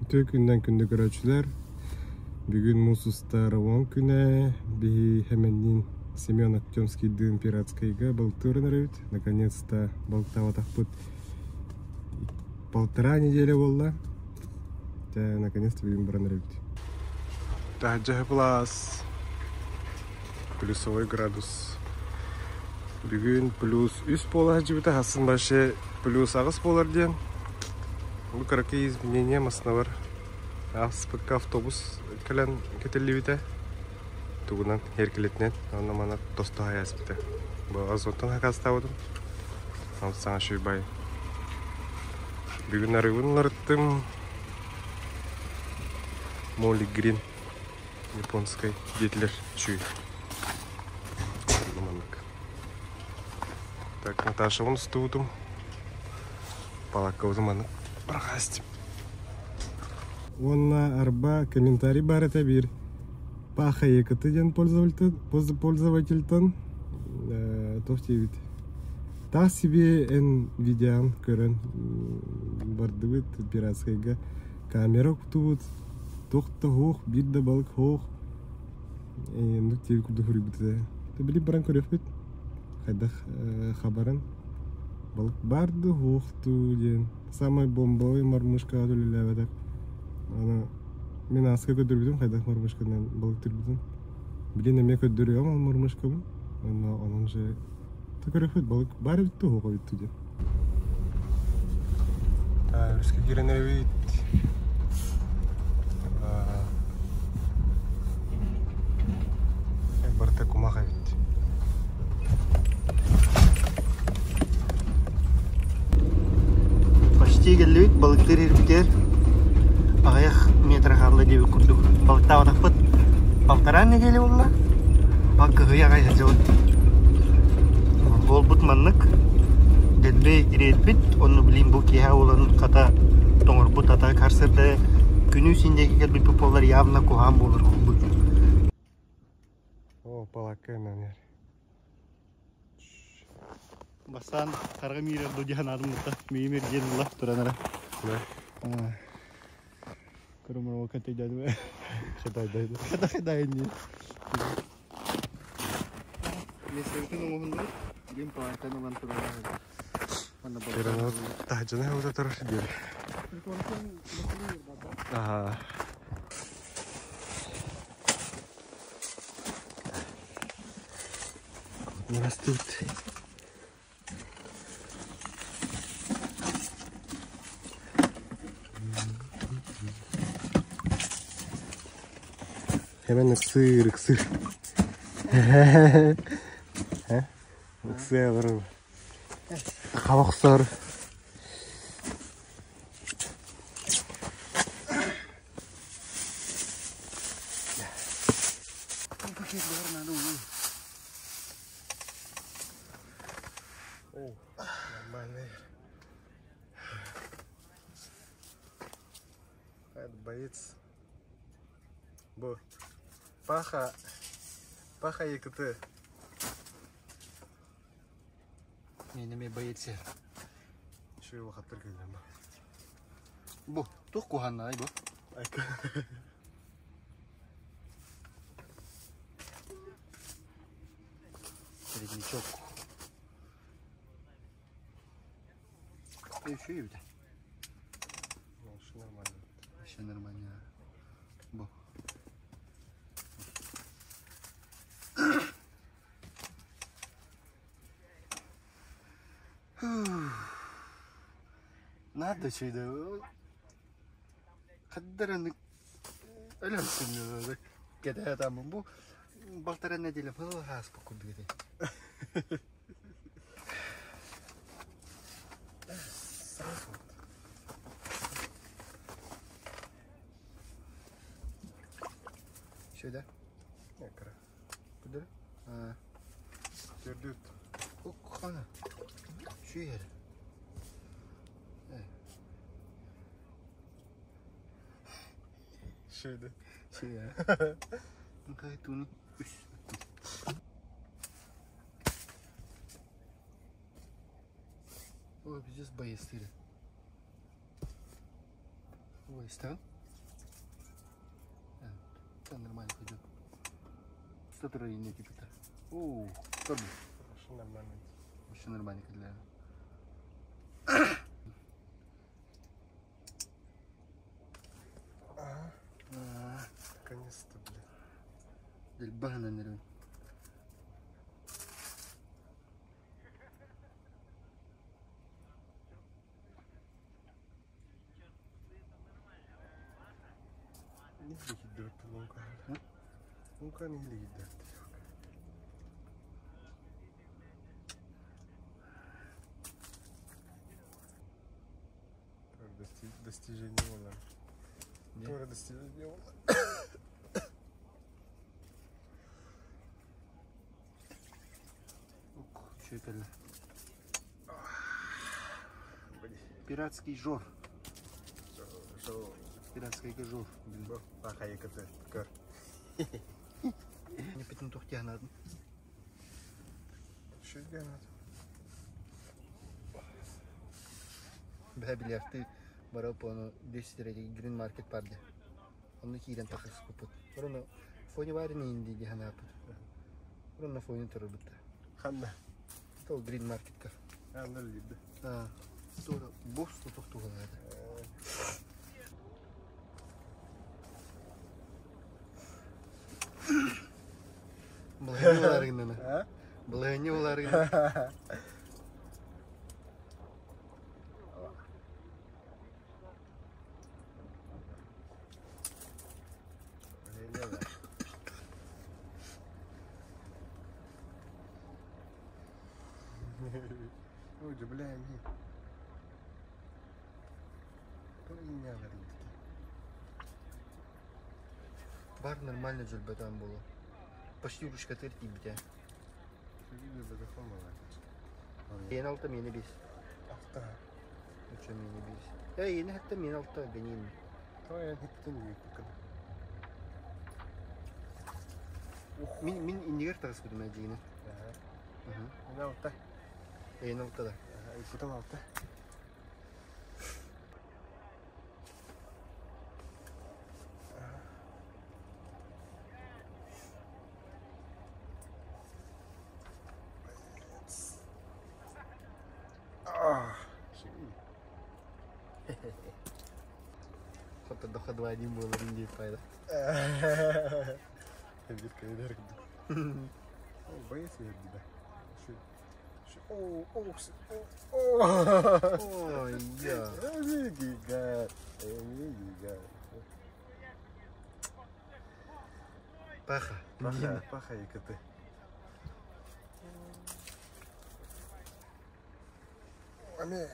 Үтүө күнүнэн күндү көрөөччүлэр! Бүгүн муус устар 10 күнэ биһи Хэмэнниин Семен Артемскийдыын Пиратскайга балыктыырын эрэбит. Наконец-то балыктаабатахпыт полтора неделя буолла. Дьэ, наконец-то бүгүн баран эрэбит. Таһырдьа сылаас, плюсовой градус. Бүгүн плюс үс буола сылдьыбыта, хассын вообще плюс аҕыс буолар диэн. Бу кыракый изменение массыыналар ааспыкка автобус кэлэн кэтиллибитэ. Тугунан эркилитинэн онно мана тосто хайааспыта. Бу Озонтон хакастаабытым. Ол саҥа шуйбай. Бүгүн арыыбын уларыттым. Молли Грин японскай диэтилэр чүй. Маннык. Так, Наташабын устубутум. Палаккабытын маннык бырахаастым. Уонна арба комментарий баар этэ биир Паха Екаты диэн пользовательтан туох диэбит таах себе эн видеон көрөн бардыбыт пиратскайга камера уктубут туох да суох биир да балык суох оннук диэбит курдук суруйбут этэ били баран көрүөхпүт хайдах хабаран балык баар дуу суох дуу диэн самай бомбовый мормышкаҕа үлэлээбэтэх аны мин ааска көрдөрбүтүм хайдах мормышканан балыктыырбытын билин эмиэ көрдөрүөм ол мормышкабын онно онон же көрөхпүт балык баар эбит дуу суох эбит дуу диэн өрүскэ киирэн эрэбит барыта кумах эбит Почти кэллибит балыктыыр ирбитигэр аҕыйах метр хаалла диэбит курдук балыктаабатахпыт полтора неделя буолла кыһыйа аҕай сылдьабыт буолбут маннык дэлби ириэрбит онно билин бу киэһэ буолан хата тоҥорбут ата сарсыарда күнү син диэки кэлбиппит буоллар явно куһаҕан буолар курдук О, палакка номер. Бастаан хараҕым иирэр дуу диэн аадыммыта. Миимир диэн ылла туран эрэ. Да. Көрөмөр ол кэтейдәдү. Хатайдайды. Хатайдайын Мессебитин оҥоһуннар дим палакканы ылан турар. Керанат таһдьана ута турар диэри. Ага. Не растут. Hemen ыксыр, ыксыр. Ыксыа барар. Хабахсар. О, нормальный. Это боец. Бу. Паха. Паха ЕКТ. Мин боец. Үчүгэй улахаттар кэллэм. Бу, туох куһааннаай бу? Середнячок. Үчүгэй эбит. Вообще нормально. Вообще нормально. Бу. Надо чуйда. Хаддараны өлөрсүн кэтэ таммын бу полтора неделя был хааспа курдук этэ. Сюда. Куда? Төрдүт. Хана. Шүйер. Шүйді. Шүйер. Нкай туни. Ой, пиздец, боец ты. Ой, стал? Да, нормально пойдет. Что не типа. О, тоже. Вообще нормально. Вообще нормально для. Ага. Наконец-то, блин. Дельбана, наверное. Ну-ка, не лидер. Достижение было. Тоже достижение было. Что это? Пиратский жор. Пиратский жор. Не пятно тухтя надо. Что тебе надо? Бля, ты барал по 10 Green Market парде. Он на кирен тахас купут. Роно фоне вареный инди диханапут. Роно фоне турбута. Ханна. То Green Market ка. Анна лида. А, то босс то тухтуга надо. Былайны. Былайны уларгына. Ой, бля, не. Бар нормально жөлбөтөн болу. Почти ручка тертий бите. Ен алта мени бес. Алта. Үчө мени бес. Э, ени хатта мен алта генин. Той хиттен юкка. Мин мин индигер тагыс күдүм ажигине. Ага. Мен алта. Ен алта да. Ипутан алта. Хотя дохода один был ринди пайда. Битка вверх. Боец вверх, да. О, о, о, Ой, я. Паха. Паха, паха и коты. Аме.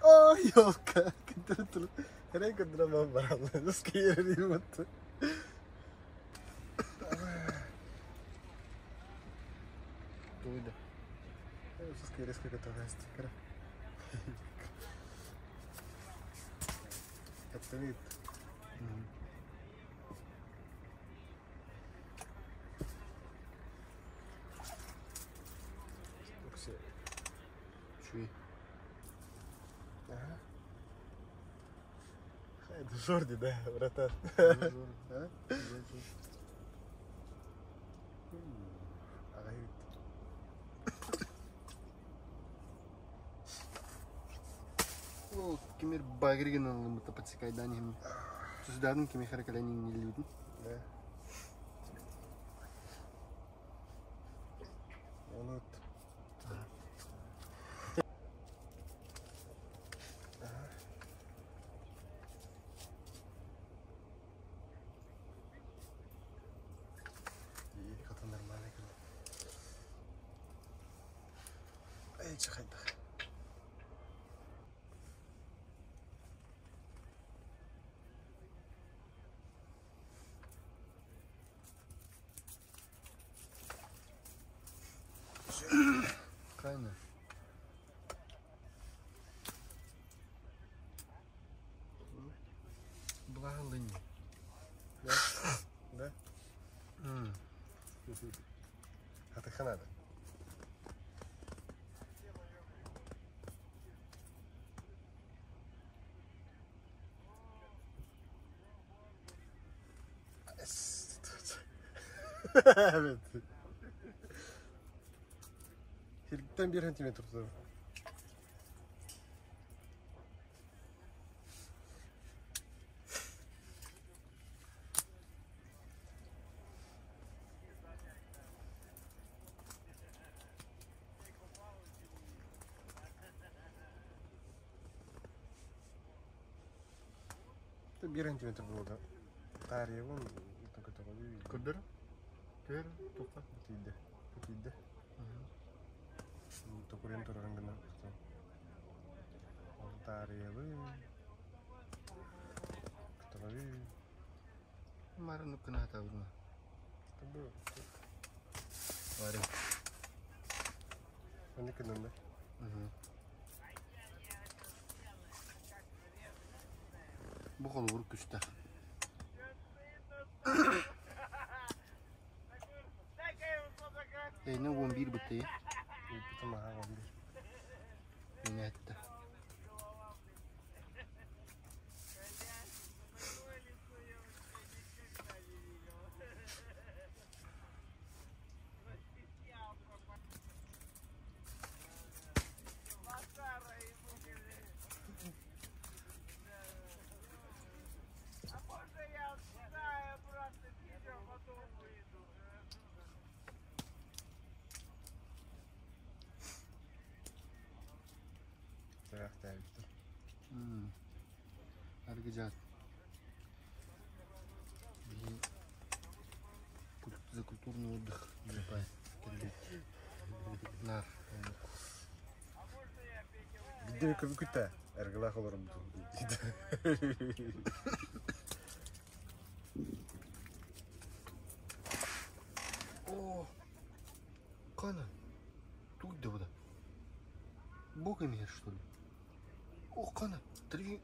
О, ёлка. Рейка драма брала. Скири вот. Туйда. Скири сколько то есть. Это вид. Чуй. Ага. Это Жорди, да, братан? А? О, кемер багырген алымыта подсекайдан хем. Сузданың кеме харакаланин не людин. Да. Он вот. И хата нормально. Эй, чахайда. Кайна. Благолыни. Да? Да? А ты ханада? Evet. Сиргиттэн 1 сантиметр тутар. 1 сантиметр буолла. Таарыйабын Көрдөр. Көр, туха. Тиийдэ. Тиийдэ. Токурен турарын гына. Таарыйабын. Көтөҕөбүн. Марын уккунаатабын. Бары. Аны кынында. Бу холобур күстэх. Эйне 11 бытты. Бүтүн аха 11. Мine etти. Тарахтаабыттар. Аргыжат. За культурный отдых. Нар. Бидде көбүкүтэ. Эргылаах олорум. О, Кана, тут да вода. Бог имеет, что ли? О, Кана, три.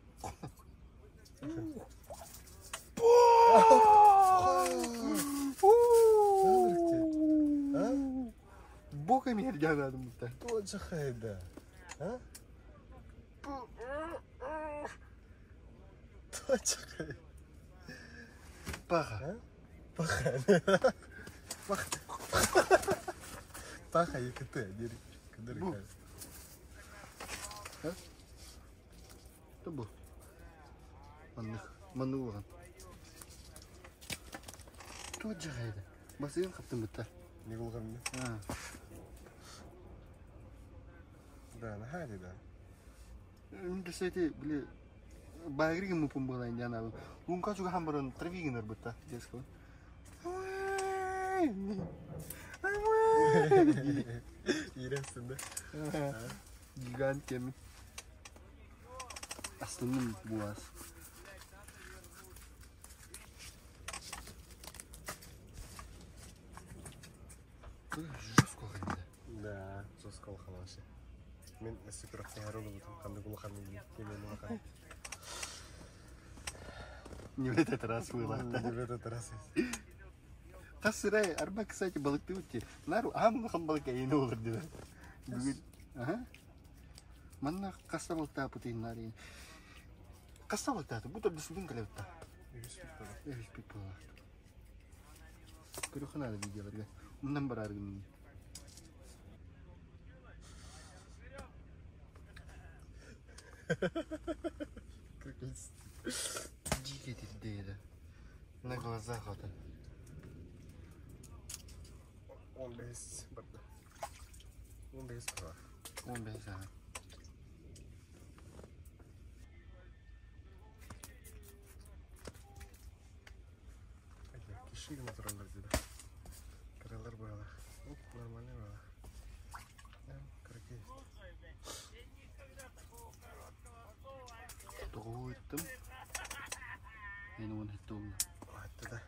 Бог имеет, я надо мута. Тоже хайда. А? Тоже хайда. Паха. Паха. Паха. Паха ЕКТ. Бу. Бу. Маннык. Маннык. Тоже хайда. Басыгын хаптым бытта. Не булган. Да, на да. Кстати, били багригин мупун буолан диэн лунка чуга хамбарын травигин бытта детского. Иирәсин да. Гигант кеми. Аслының буас. Жестко қайда. Да, жестко улахан. Мен өссө күрэхтэһэр олубутум ханнык улахан кемен улахан. Не в этот раз было. Не в этот раз. Хас сырай, арба, кстати, балыкты өтте. Нар, ам улахан балык әйені олыр деді. Бүгін, ага. Манна қаста балыкта путин нар. Қаста балыкта, бу да сүгін кілепті. Үс Үс бит болар. Көрөхін ары видеоларға. Умнан барар гын. Дикий дейді. На глазах вот. 15 барда. 15 бар. 15 ага. Киши гына тураллар диде. Кыралар буялар. Оп, нормальный буялар. Кракей. Тоҕу ыттым. Мен оны хетте oldu. Атты да.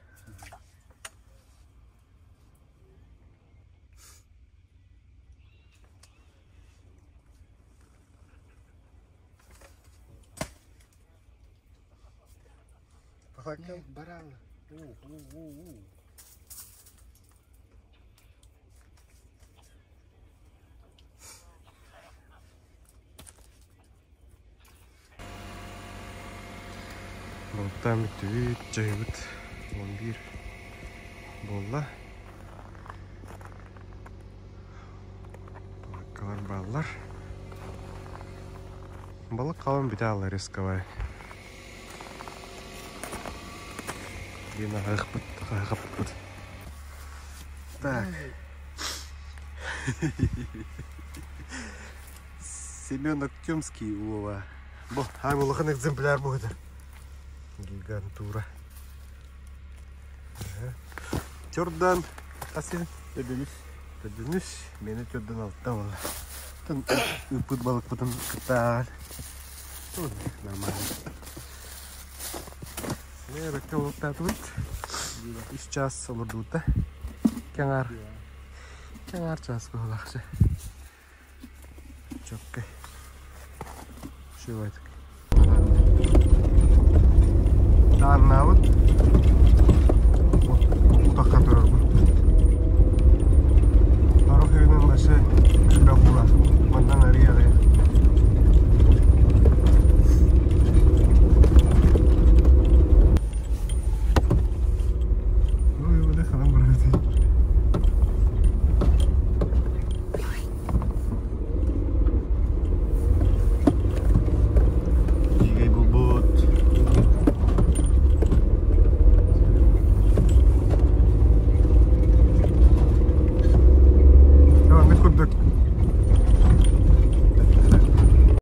Балакан. Нет, баралы. У, у, у, у. Балыктаан бүттүбүт, жайыбыт 11 буолла. Палаткалар бааллар. Балык халын бүтэ аалла рисковай. Диэн аһыахпыт, аһыахпыт. Так. Семен Актемский уола. Бу, аам улахан экземпляр буһута. Гигантура. Төрдан хасин Төдөнүс. Төдөнүс, мені төрдөн алта була. Тын ыппыт балыкпытын кытта нормально. Бэккэ олуктаатыбыт. Үс час олордубут Кэҥар. Кэҥар час быһылаахчы. Чөккөй. Үчүгэй. Тааннаабыт. Утахха турарбыт. Арах үйүнэн башы элбэх уулаах. Мандан арыйа Ой,